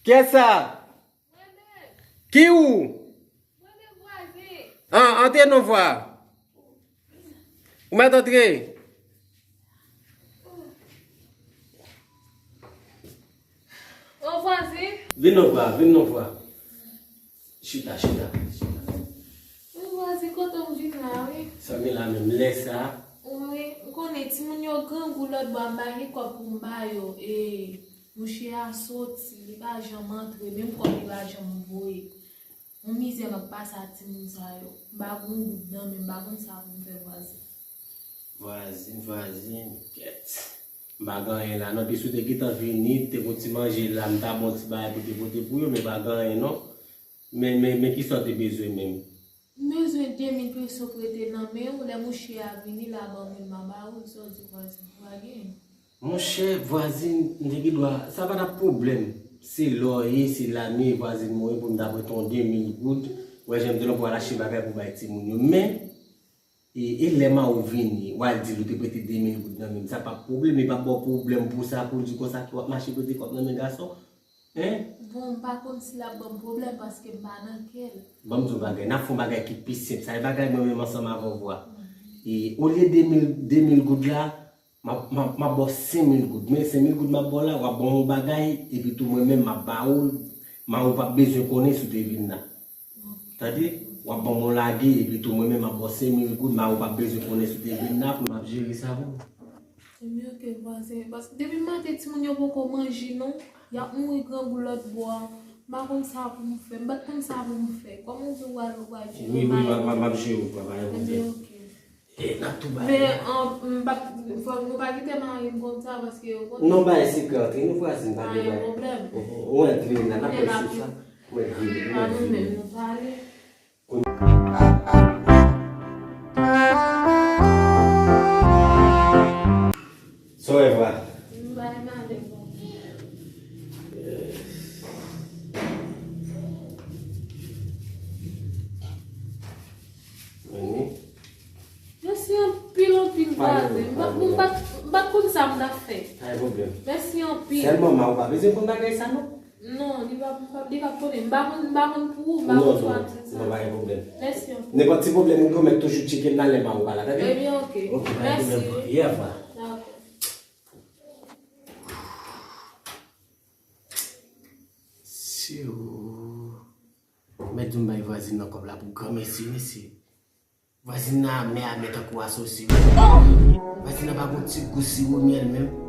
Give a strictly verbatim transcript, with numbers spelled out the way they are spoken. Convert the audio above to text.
Kiyès sa? Ki ou? Ah, antre non vwa. Ou mèt antre. Ô vwazen. Vin non vwa, vin non vwa. Chita, chita, chita. Ô vwazen, kote w vin la, wi? Sa m la menm lè sa. Wi, m konnen timoun yo grangou lòt bò a, m pa gen kòb pou m ba yo. E mouche a soti, li pa janm antre, menm kòb li pa janm voye. Yon mizè m ap pase ak timoun sa yo. M pa gen yon goud nan men m, m pa konn sa pou m fè vwazen. Vwazen, vwazen, kèt. M pa gen anyen la non. Pi si w te gentan vini, te gon ti manje la, m ta ba w ti bagay pou te pote pou yo, men pa gen anyen non. Men, men, men kisa w te bezwen menm? M bezwen de mil peso prete nan men w, lè mouche a vini, l a ban mwen, m a ba ou l, sa w di vwazen, ou pa gen? Monchè, vwazin, m te gen dwa, sa pa t ap pwoblèm. Se lò ye, se lame, vwazin mwen ye pou m ta prete yon de mil goud. Wè, jan m di w lan pou al achte bagay pou bay timoun yo. Men, e, e lè Mawo vini, w al di l ou te prete de mil goud nan men m, sa p ap pwoblèm, li p ap ba w pwoblèm pou sa, pou l di konsa ke w ap mache prete kòb nan men gason. Hein? Bon, m pa konn si l ap ban m pwoblèm paske m pa nan kè l. Ban m di w bagay, n ap fè yon bagay ki pi senp. Sa e bagay mwen menm ansanm avè w vwa. E olye de mil, de mil goud la, m ap, m ap, m ap ba w senk mil goud. Men senk mil goud m ap ba w la, w ap ban m yon bagay, epi tou mwen menm m ap ba ou l, Mawo p ap bezwen konnen si w te vin la. Tande? W ap ban m yon lage, epi tou mwen menm m ap ba w senk mil goud, Mawo p ap bezwen konnen si w te vin la, pou m ap jere sa pou ou. Ebyen, oke, vwazen. Paske depi maten, timoun yo poko manje, non. Y ap mouri grangou lòt bò a. M pa konn sa pou m fè. M pa t konn sa pou m fè. Kòman w di w al, ou pral jere bagay yo? Wi, wi, m ap, m ap, m ap jere w, pa, pa gen pwoblèm. Ebyen, oke. E, n ap tou bay. Men, an, m pa, fò nou pa kite mari m konn sa, paske yo konn. Non, bay sekrè, antre, nou vwazin, pa gen bagay. Pa gen pwoblèm. Ou antre la, n ap fè sou sa. Mwen vini, mwen vini. A nou menm, nou pale. Sa w wè vwa? M bay malè, bon. Mèsi anpil, anpil, vwazen. M pa, m pa, m pa t konn sa m t ap fè. Pa gen pwoblèm. Mèsi anpil. Sèlman, Mawo pa bezwen konn bagay sa, non. Non, li pa, li pa, li pa konnen. M pa konn, m pa konn pou ou, m pa konn sou ak sa. Non, pa gen pwoblèm. Mèsi anpil. Nenpòt ti pwoblèm ou gen, ou mèt toujou tcheke m nan lè Mawo pa la, tande? Ebyen, oke. Oke, pa gen pwoblèm. Mèsi. Ye vwa. Dakò. Si ou mèt di m bay vwazin nan kòb la pou granmèsi, mesye. Vwazin nan amè, amè tankou asosye. Vwazin nan pa gon ti gou siwo myèl menm.